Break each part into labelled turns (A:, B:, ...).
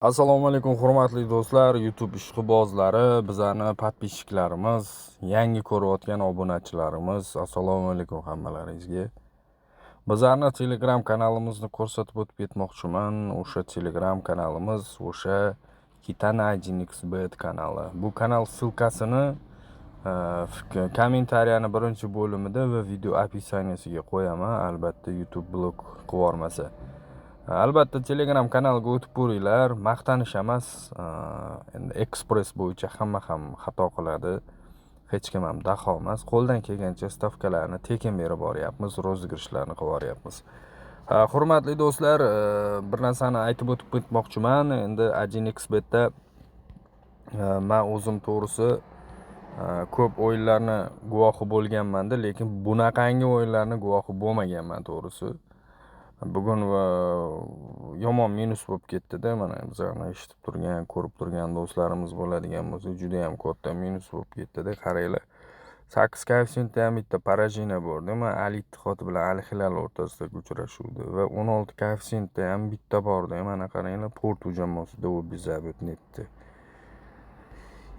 A: Assalomu alaykum, hurmatli do'stlar, YouTube ishqibozlari, bizani подписчик larimiz, yangi ko'rayotgan obunachilarimiz. Assalomu alaykum hammalaringizga. Bizani Telegram kanalimizni ko'rsatib o'tib ketmoqchiman. O'sha Telegram kanalimiz, o'sha Kitana 1xBet kanali. Bu kanal ссылка sini комментария ni birinchi bo'limida va video описание siga qo'yaman. Albatta, YouTube blok qilib yubormasa. Albatta, Telegram kanaliga o'tib ko'ringlar. Maqtanish emas, endi ekspress bo'yicha hamma ham xato qiladi. Hech kim ham daho emas. Qo'ldan kelgancha stavkalarni tekin berib boryapmiz, розыгрыш larni qilib boryapmiz. Hurmatli do'stlar, bir narsani aytib o'tib ketmoqchiman. Endi 1xBetda man o'zim, to'g'risi, ko'p o'yinlarni guvohi bo'lganmanda, lekin bunaqangi o'yinlarni guvohi bo'lmaganman, to'g'risi. Bugun va yomon minus bo'lib ketdi-da. Mana, bizani eshitib turgan, ko'rib turgan do'stlarimiz bo'ladigan bo'lsa, judayam katta minus bo'lib ketdi-da. Qaranglar, 8 koeffitsiyentda ham bitta поражение bordi. Man Al Ittihod bilan Al Hilal o'rtasidagi uchrashuvda va 16 koeffitsiyentda ham bitta bordi. Mana, qaranglar, Portu jamoasida u netdi.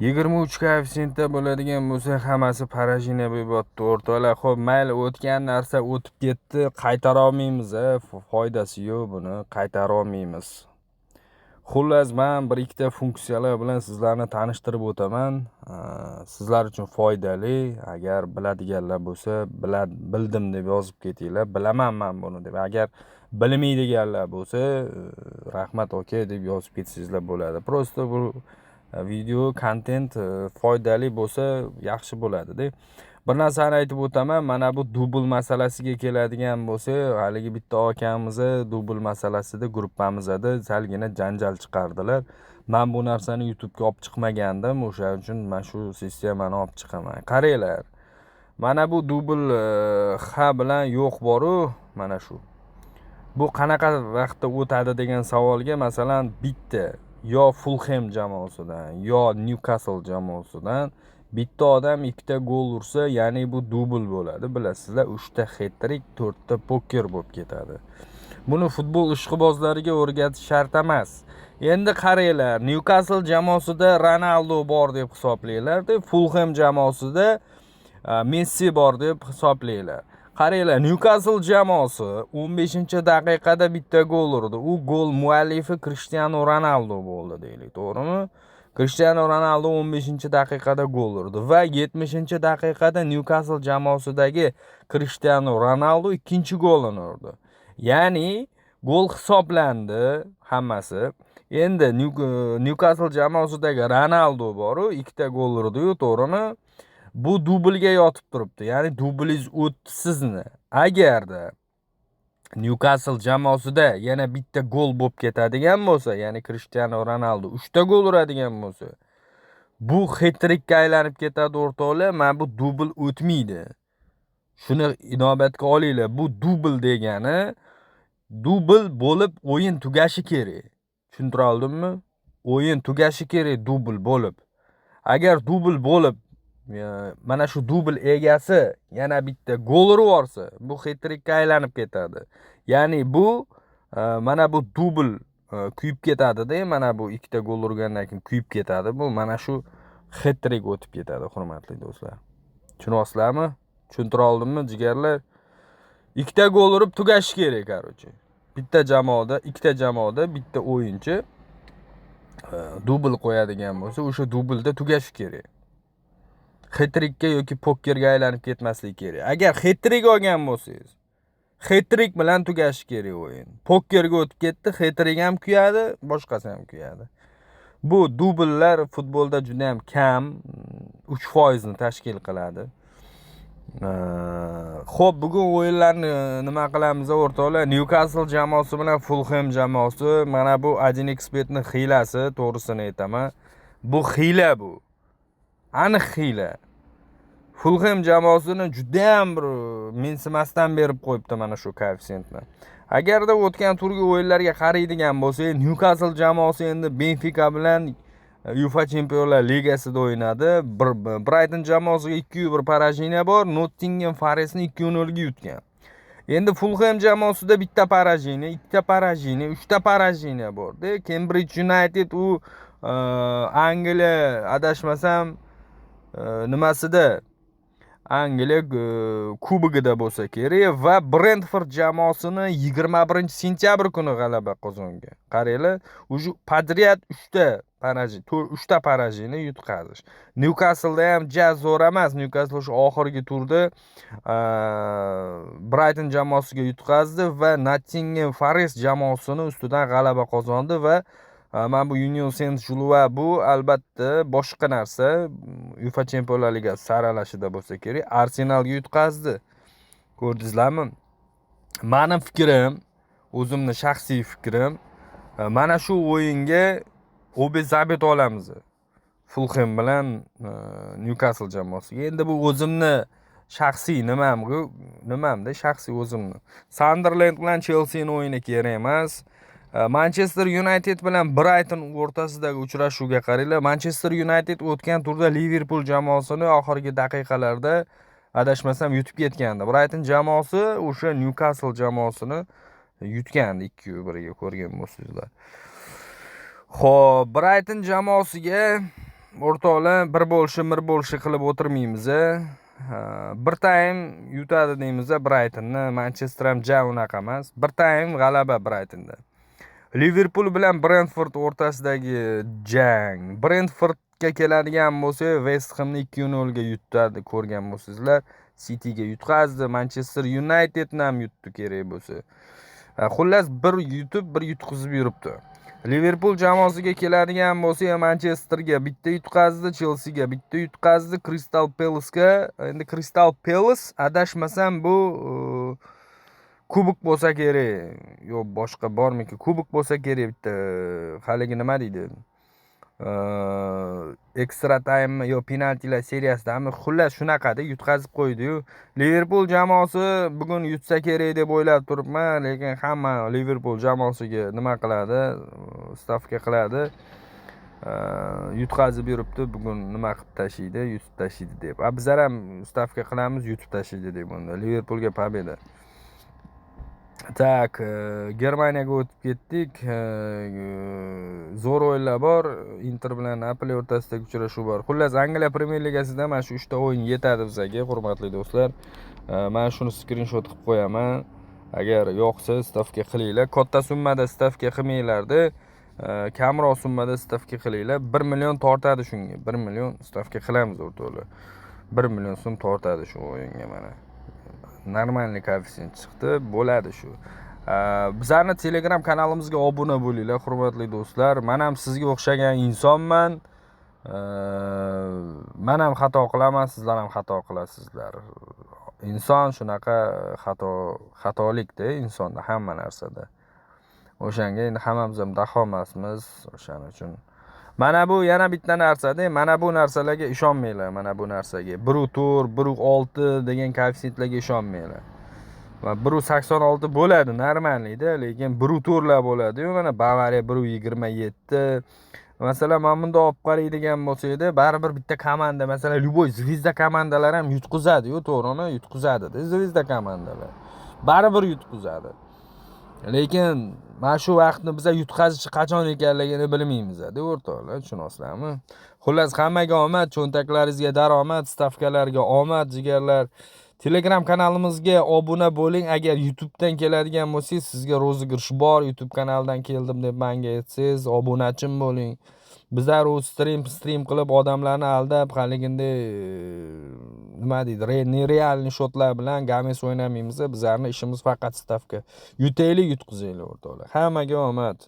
A: 23 koeffitsiyentda bo'ladigan bo'lsa, hammasi поражение bo'lib yotdi, o'rtoqlar. Xo'p, mayli, o'tgan narsa o'tib ketdi, qaytara olmaymiz, a, foydasi yo'q, buni qaytara olmaymiz. Xullas, man bir ikkita funksiyalar bilan sizlarni tanishtirib o'taman. Sizlar uchun foydali. Agar biladiganlar bo'lsa, bildim deb yozib ketinglar. Bilaman man buni deb. Agar bilmaydiganlar bo'lsa, rahmat aka deb yozib ketsangizlar bo'ladi. Просто bu video kontent foydali bo'lsa, yaxshi bo'ladi-da. Bir narsani aytib o'taman, mana bu dubl masalasiga keladigan bo'lsak, haligi bitta akamiz dubl masalasida gruppamizda salgina janjal chiqardilar. Man bu narsani YouTube'ga olib chiqmagandim, o'shaning uchun mana shu sistemani olib chiqaman. Qaranglar, mana bu dubl ha bilan yo'q boru, mana shu. Bu qanaqa vaqtda o'tadi degan savolga, masalan, bitta yo Fulhem jamoasidan, yo Newcastle jamoasidan bitta odam ikkita gol ursa, ya'ni bu dubl bo'ladi. Bilasizlar, 3 ta xetrik, 4 ta poker bo'lib ketadi. Buni futbol ishqibozlariga o'rgatish shart emas. Endi qaranglar, Newcastle jamoasida Ronaldo bor deb hisoblanglar, Fulhem jamoasida Messi bor deb hisoblanglar. Qaranglar, Newcastle jamoasi 15-daqiqada bitta gol urdi. U gol muallifi Cristiano Ronaldo bo'ldi deylik, to'g'rimi? Cristiano Ronaldo 15-daqiqada gol urdi va 70-daqiqada Newcastle jamoasidagi Cristiano Ronaldo ikkinchi golini urdi. Ya'ni gol hisoblandi hammasi. Endi Newcastle jamoasidagi Ronaldo boru, ikkita gol urdi-yu, to'g'rimi? Bu dublga yotib turibdi. Ya'ni dublingiz o'tdi sizni. Agarda Newcastle jamoasida yana bitta gol bo'lib ketadigan bo'lsa, ya'ni Cristiano Ronaldo 3 ta gol uradigan bo'lsa, bu xetrikka aylanib ketadi, o'rtoqlar. Mana bu dubl o'tmaydi. Shuni inobatga olinglar. Bu dubl degani dubl bo'lib o'yin tugashi kerak. Tushuntira oldimmi? O'yin tugashi kerak dubl bo'lib. Agar dubl bo'lib, mana shu dubl egasi yana bitta gol urib yuborsa, bu xetrikka aylanib ketadi. Ya'ni bu mana bu dubl kuyib ketadi-da, mana bu ikkita gol urgandan keyin kuyib ketadi. Bu mana shu xetrik o'tib ketadi, hurmatli do'stlar. Tushunyapsizlarmi? Tushuntira oldimmi, jigarlar? Ikkita gol urib tugashi kerak, короче. Bitta jamoada, ikkita jamoada bitta o'yinchi dubl qo'yadigan bo'lsa, o'sha dublda tugashi kerak. Xetrikka yoki pokerga aylanib ketmasligi kerak. Agar xetrik olgan bo'lsangiz, xetrik bilan tugashi kerak o'yin. Pokerga o'tib ketdi, xetrik ham kuyadi, boshqasi ham kuyadi. Bu dubllar futbolda juda ham kam, 3% ni tashkil qiladi. Xo'p, bugun o'yinlarni nima qilamiz, o'rtoqlar? Newcastle jamoasi bilan Fulham jamoasi. Mana bu 1xBetni hiylasi, to'g'risini aytaman. Bu hiyla bu. Aniq hiyla. Fulham jamoasini juda ham bir mensimasdan berib qo'yibdi mana shu koeffitsiyentni. Agarda o'tgan turgi o'yinlarga qaraydigan bo'lsak, Newcastle jamoasi endi Benfica bilan UEFA Chempionlar Ligasida o'ynadi. Bir Brighton jamoasiga 2-1 поражение bor, Nottingham Forestni 2-0 ga yutgan. Endi Fulham jamoasida bitta поражение, ikkita поражение, uchta поражение borda. Cambridge United u Angliya, adashmasam, nimasida, Angliya kubogida bo'lsa kerak va Brentford jamoasini 21-sentyabr kuni g'alaba qozongan. Qaranglar, уже подряд uchta поражение, uchta поражение yutqazish. Newcastle'da ham ja zo'r emas. Newcastle o'sha oxirgi turda Brighton jamoasiga yutqazdi va Nottingham Forest jamoasini ustidan g'alaba qozondi va mana bu Union Saint-Gilloise, bu albatta boshqa narsa. UEFA Chempionlar Ligasi saralashida bo'lsa kerak. Arsenalga yutqazdi. Ko'rdingizlarmi? Mani fikrim, o'zimni shaxsiy fikrim, mana shu o'yinga обе забить olamiz. Fulham bilan Newcastle jamoasiga. Endi bu o'zimni shaxsiy nimam, nimamda, shaxsiy o'zimni. Sunderland bilan Chelsining o'yini kerak emas. Manchester United bilan Brighton o'rtasidagi uchrashuvga qaranglar. Manchester United o'tgan turda Liverpool jamoasini oxirgi daqiqalarda, adashmasam, yutib ketgandi. Brighton jamoasi o'sha Newcastle jamoasini yutgandi 2-1 ga, ko'rgan bo'lsangizlar. Xo'p, Brighton jamoasiga, o'rtoqlar, bir больше, bir больше qilib o'tirmaymiz. Bir taym yutadi deymiz Brightonni. Manchester ham ja unaqa emas. Bir taym g'alaba Brightонda. Liverpool bilan Brentford o'rtasidagi jang. Brentfordga keladigan bo'lsak, West Hamni 2-0 ga yutadi, ko'rgan bo'lsangizlar. Cityga yutqazdi, Manchester Unitedni ham yutdi kerak bo'lsa. Xullas, bir yutib, bir yutqizib yuribdi. Liverpool jamoasiga keladigan bo'lsak, Manchesterga bitta yutqazdi, Chelsiga bitta yutqazdi, Crystal Palace'ga, endi Crystal Palace, adashmasam, bu kubok bo'lsa kerak. Yo'q, boshqa bormiki? Kubok bo'lsa kerak bitta, haligi nima deydi? Extra time yo penaltilar seriyasidami? Xullas, shunaqada yutqazib qo'ydi-yu. Liverpool jamoasi bugun yutsa kerak deb o'ylab turibman, lekin hamma Liverpool jamoasiga nima qiladi? Stavka qiladi. Yutqazib yuribdi, bugun nima qilib tashlaydi, yutib tashlaydi deb. A bizlar ham stavka qilamiz, yutib tashlaydi deb unda. Liverpoolga победа. Так, Germaniyaga o'tib ketdik. Zo'r o'yinlar bor. Inter bilan Napoli o'rtasidagi uchrashuv bor. Xullas, Angliya Premyer Ligasida mana shu 3 ta o'yin yetadi bizga, hurmatli do'stlar. Men shuni skrinshot qilib qo'yaman. Agar yoqsa, stavka qilinglar. Katta summada stavka qilmanglarda, kamroq summada stavka qilinglar. 1 million tortadi shunga. 1 million stavka qilamiz, o'rtoqlar. 1 million so'm tortadi shu o'yinga mana. Нормальный koeffitsient chiqdi, bo'ladi shu. Bizlarni Telegram kanalimizga obuna bo'linglar, hurmatli do'stlar. Men ham sizga o'xshagan insonman. Men ham xato qilaman, sizlar ham xato qilasizlar. Inson shunaqa, xato xatolikda insonda hamma narsada. O'shanga endi hammamiz ham daho emasmiz, o'shaning uchun. Mana bu yana bitta narsada, mana bu narsalarga ishonmanglar, mana bu narsaga. 1.4, 1.6 degan koeffitsiyentlarga ishonmanglar. Va 1.86 bo'ladi, нормальный da, lekin 1.4 lar bo'ladi-yu, mana Bavariya 1.27. Masalan, mana bunda olib qaraydigan bo'lsakda, baribir bitta komanda, masalan, любой звезда komandalar ham yutqizadi-yu, to'g'rimi? Yutqizadi-da звезда komandalar. Baribir yutqizadi. Lekin mana shu vaqtni biza yutqazishi qachon ekanligini bilmaymiz-da, o'rtoqlar, tushunasizlarmi? Xullas, hammaga omad, cho'ntaklaringizga daromad, stavkalarga omad, jigarlar. Telegram kanalimizga obuna bo'ling. Agar YouTubedan keladigan bo'lsangiz, sizga розыгрыш bor. YouTube kanalidan keldim deb menga aytsangiz, obunachim bo'ling. Bizlar u stream qilib odamlarni aldab, haliginday, nima deydi, нереальный счёт lar bilan games o'ynamaymiz. Bizlarni ishimiz faqat stavka. Yutaylik, yutqizaylik, o'rtoqlar. Hammaga omad.